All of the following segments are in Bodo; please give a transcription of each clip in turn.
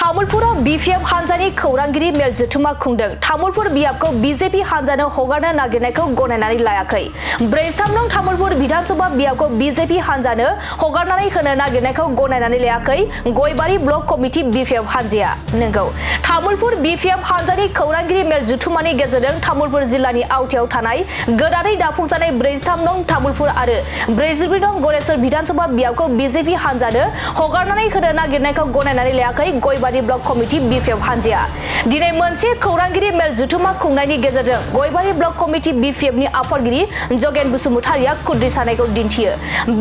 तामुलपुराव बीपीएफ हानजानि खौरांगिरि मेल जथुमा खुंदों। तामुलपुर बियाबखौ बीजेपी हानजानो हगारनो नागिरनायखौ गनायनानै लायाखै। 43 नं तामुलपुर विधानसभा बियाबखौ बीजेपी हानजानो हगारनानै होनो नागिरनायखौ गनायनानै लायाखै गयबारि ब्लक कमिटि बीपीएफ हानजाया। नंगौ, तामुलपुर बीपीएफ हानजानि खौरांगिरि मेल जथुमानि गेजेरजों तामुलपुर जिल्लानि आवथायाव थानाय गोदानै दाफुंजानाय 43 नं तामुलपुर आरो 44 नं गरेसर विधानसभा बियाबखौ बीजेपी हानजानो हगारनानै होनो नागिरनायखौ गनायनानै लायाखै गयबारि ब्लक कमिटि बीपीएफ हानजाया। दिनै मोनसे खौरांगिरि मेल जथुमा खुंनायनि गेजेरजों गयबारि ब्लक कमिटि बीपीएफनि आफादगिरि जगेन बसुमतारिया खुद्रि सानायखौ दिन्थियो।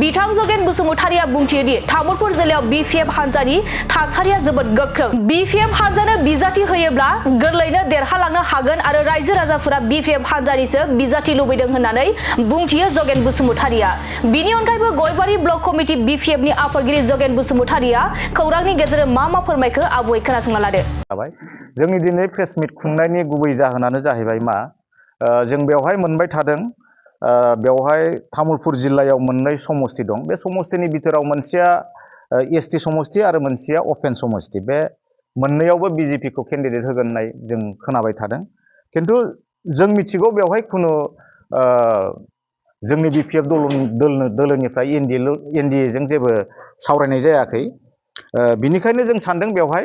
बिथां जगेन बसुमतारिया बुंथियो दि तामुलपुर जिल्लायाव बीपीएफ हानजानि थासारिया जोबोद गोख्रों। बीपीएफ हानजानो बिजाथि होयोब्ला गोरलैनो देरहालांनो हागोन आरो रायजो राजाफोरा बीपीएफ हानजानिसो बिजाथि लुबैदों होननानै बुंथियो जगेन बसुमतारिया। बिनि अनगायैबो गयबारि ब्लक कमिटि बीपीएफनि आफादगिरि जगेन बसुमतारिया खौरांनि गेजेरजों मा फोरमायखो आबुयै खोनासंना लादो। जोंनि दिनै प्रेस मिट खुंनायनि गुबै जाहोनानो जाहैबाय मा जों बेवहाय मोनबाय थादों बेवहाय तामुलपुर जिल्लायाव मोननै समस्ति दं। बे समस्तिनि बिथोराव मोनसेया एसटी समस्ति आरो मोनसेया अपेन समस्ति। बे मोननैयावबो बीजेपी खौ केन्डिडेट होगोन होननाय जों खोनाबाय थादों। किन्तु जों मिथिगौ बेवहाय खुनु जोंनि बीपीएफ दोलोनिफ्राय एनडीए जों जेबो सावरायनाय जायाखै। बिनिखायनो जों सानदों बेवहाय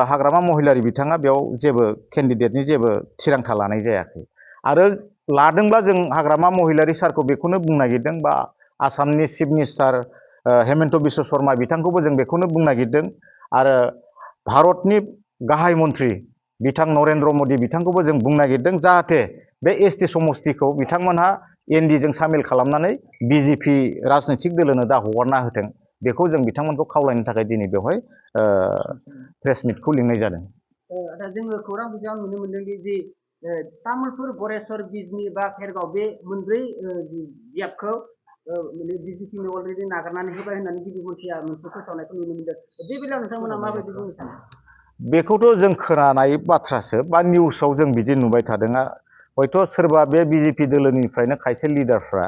हाग्रामा महिलारि बिथाङा बेयाव जेबो केन्डिडेटनि जेबो थिरांथा लानाय जायाखै। आरो लादोंब्ला जों हाग्रामा महिलारि सारखौ बेखौनो बुंनो नागिरदों बा आसामनि चिफ मिनिस्टार हेमन्त बिश्व शर्मा बिथांखौबो जों बेखौनो बुंनो नागिरदों आरो भारतनि गाहाय मन्त्रि बिथां नरेन्द्र मदि बिथांखौबो जों बुंनो नागिरदों जाहाथे बे एसटी समस्तिखौ बिथांमोनहा एनडीए जों सामिल खालामनानै बीजेपी राजनैतिक दोलोनो दा हगारना होथों। बेखौ जों बिथांमोनखौ खावलायनो थाखाय दिनै बेवहाय प्रेस मिटखौ लिंनाय जादों। जोङो खौरां बिजोङाव नुनो मोनदों दि तामुलपुर गरेसर बिजनी बा भेरगाव बे मोनब्रै बियाबखौ बीजेपीनो अलरेडि नागारनानै होबाय होननानै गिबि मन्थ्रिया मोनसे फोसावनायखौ नुनो मोनदों। बे बेलायाव नोंथांमोना माबायदि बुंनो सानो? बेखौथ' जों खोनानाय बाथ्रासो बा निउसाव जों बिदि नुबाय थादों। हयथ' सोरबा बे बीजेपी दोलोनिफ्रायनो खायसे लिडारफ्रा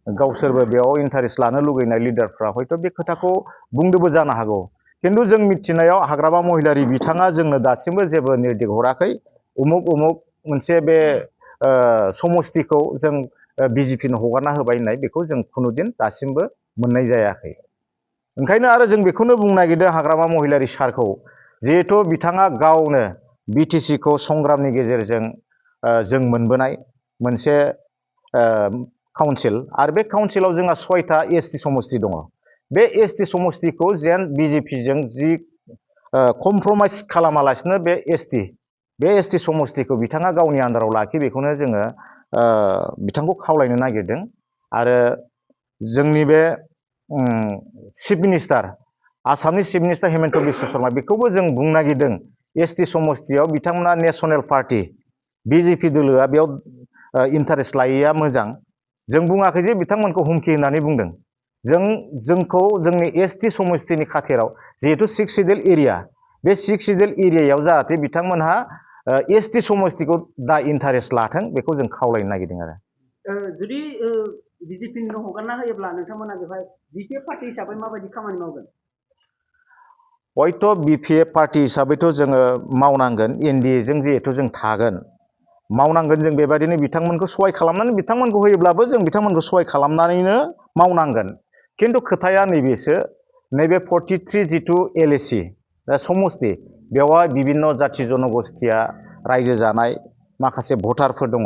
गावसोरबो बेयाव इन्टारेस्ट लानो लुगैनाय लिडारफ्रा हयथ' बे खोथाखौ बुंदोंबो जानो हागौ। किन्तु जों मिथिनायाव हाग्रामा महिलारि बिथाङा जोंनो दासिमबो जेबो निर्देश हराखै उमुक मोनसे बे समस्तिखौ जों बीजेपीनो हगारना होबाय होननाय बेखौ जों खुनुदिन दासिमबो मोननाय जायाखै। ओंखायनो आरो जों बेखौनो बुंनो नागिरदों हाग्रामा महिलारि सारखौ, जिहेथु बिथाङा गावनो बिटिसिखौ संग्रामनि गेजेरजों जों मोनबोनाय मोनसे काउन्सिल आरो बे काउन्सिलाव जोंहा 6टा एसटी समस्ति दङ। बे एसटी समस्तिखौ जेन बीजेपीजों जि कमप्रमाइज खालामालासिनो बे एसटी समस्तिखौ बिथाङा गावनि आन्दाराव लाखि बेखौनो जोङो बिथांखौ खावलायनो नागिरदों। आरो जोंनि बे चिफ मिनिस्टार आसामनि चिफ मिनिस्टार हेमन्त बिश्व शर्मा बेखौबो जों बुंनो नागिरदों एसटी समस्तियाव बिथांमोना नेशनेल पार्टी बीजेपी दोलोआ बेयाव इन्टारेस्ट लायैया मोजां। जों बुङाखै जे बिथांमोनखौ हुमखि होननानै बुंदों। जोंखौ जोंनि एसटी समस्तिनि खाथिराव जिहेतु 6 सिडिउल एरिया, बे 6 सिडिउल एरियायाव जाहाथे बिथांमोनहा एसटी समस्तिखौ दा इन्टारेस्ट लाथों बेखौ जों खावलायनो नागिरदों। आरो जुदि बीजेपीनो हगारना होयोब्ला नोंथांमोना बेवहाय बीपीएफ पार्टी हिसाबै माबायदि खामानि मावगोन? हयथ' बीपीएफ पार्टी हिसाबैथ' जोङो मावनांगोन, एनडीए जों जिहेतु जों थागोन मावनांगोन। जों बेबायदिनो बिथांमोनखौ सहाय खालामनानै बिथांमोनखौ होयोब्लाबो जों बिथांमोनखौ सहाय खालामनानैनो मावनांगोन। किन्तु खोथाया नैबेसो, नैबे 43 जिथु एलएसी समस्ति बेवहाय बिभिन्न जाथि जनगोष्ठीया रायजो जानाय माखासे भटारफोर दङ।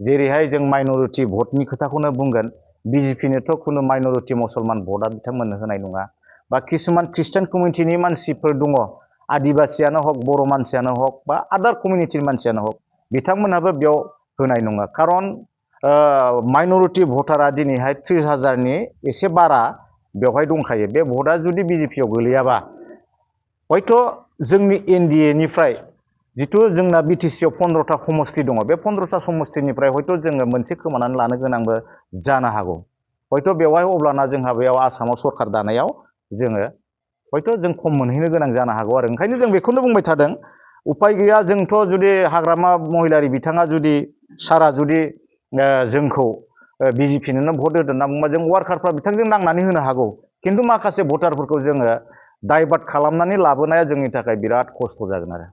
जेरैहाय जों माइनरिटी भटनि खोथाखौनो बुंगोन, बीजेपीनोथ' खुनु माइनरिटी मुसलमान भटआ बिथांमोननो होनाय नङा। बा किसुमान ख्रिस्टान कमिउनिटिनि मानसिफोर दङ, आदिबासियानो हक बर' मानसियानो हक बा आदार कमिउनिटिनि मानसियानो हक, बिथांमोनहाबो बेयाव होनाय नङा। खारन माइनरिटी भटारा दिनैहाय 30,000नि एसे बारा बेवहाय दंखायो। बे भटआ जुदि बीजेपीआव गोलैयाबा हयथ' जोंनि एनडीएनिफ्राय जिथु जोंना बिटिसिआव 15टा समस्ति दङ, बे 15टा समस्तिनिफ्राय हयथ' जोङो मोनसे खोमानानै लानो गोनांबो जानो हागौ। हयथ' बेवहाय अब्लाना जोंहा बेयाव आसामाव सरकार दानायाव जोङो हयथ' जों खम मोनहैनो गोनां जानो हागौ। आरो ओंखायनो जों बेखौनो बुंबाय थादों, उपाय गैया। जोंथ' जुदि हाग्रामा महिलारि बिथाङा जुदि सारा जुदि जोंखौ बीजेपीनो भट होदो होनना बुंबा जों वार्कारफ्रा बिथांजों नांनानै होनो हागौ। किन्तु माखासे भटारफोरखौ जोङो दाइभार्ट खालामनानै लाबोनाया जोंनि थाखाय बिराद खस्थ' जागोन आरो।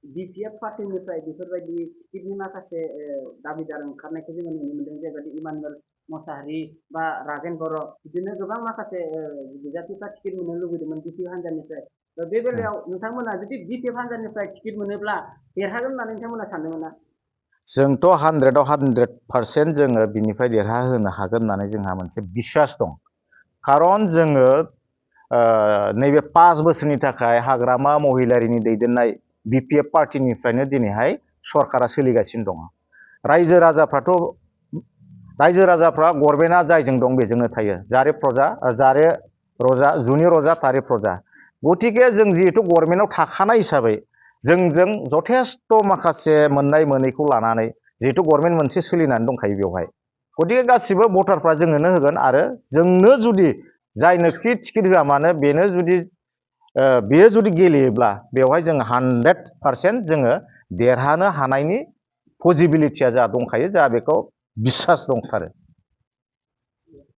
BPF पार्टीनिफ्राय बेफोरबायदि टिकेटनि माखासे दाबिदार ओंखारनायखौ जोङो नुनो मोनदों जेरैबायदि इमानुएल मोसाहारि बा राजेन बर' बिदिनो गोबां माखासे बिजाथिफ्रा टिकेट मोननो लुबैदोंमोन BPF हान्जानिफ्राय बे बेलायाव नोंथांमोना जुदि BPF हान्जानिफ्राय टिकेट मोनोब्ला देरहागोन होननानै नोंथांमोना सानदोंमोन ना? जोंथ' 100आव 100% जोङो बिनिफ्राय देरहाहोनो हागोन होननानै जोंहा मोनसे बिसास दं। खारन जोङो नैबे 5 बोसोरनि थाखाय हाग्रामा महिलारिनि दैदेननाय BPF पार्टीनिफ्रायनो दिनैहाय सरकारा सोलिगासिनो दङ। रायजो राजाफ्रा गभर्नमेन्टआ जायजों दं बेजोंनो थायो। जारे रजा जुनि रजा तारे प्रजा। गतिके जों जिहेतु गभर्नमेन्टआव थाखानाय हिसाबै जोंजों जथेस्थ' माखासे मोननाय मोनैखौ लानानै जिहेतु गभर्नमेन्ट मोनसे सोलिनानै दंखायो बेवहाय। गतिके गासिबो भटारफ्रा जोंनोनो होगोन आरो जोंनो जुदि जायनोखि टिकेट होआ मानो बेयो जुदि गेलेयोब्ला बेवहाय जों 100% जोङो देरहानो हानायनि पसिबिलिटिया जा दंखायो, जा बेखौ बिसास दंथारो।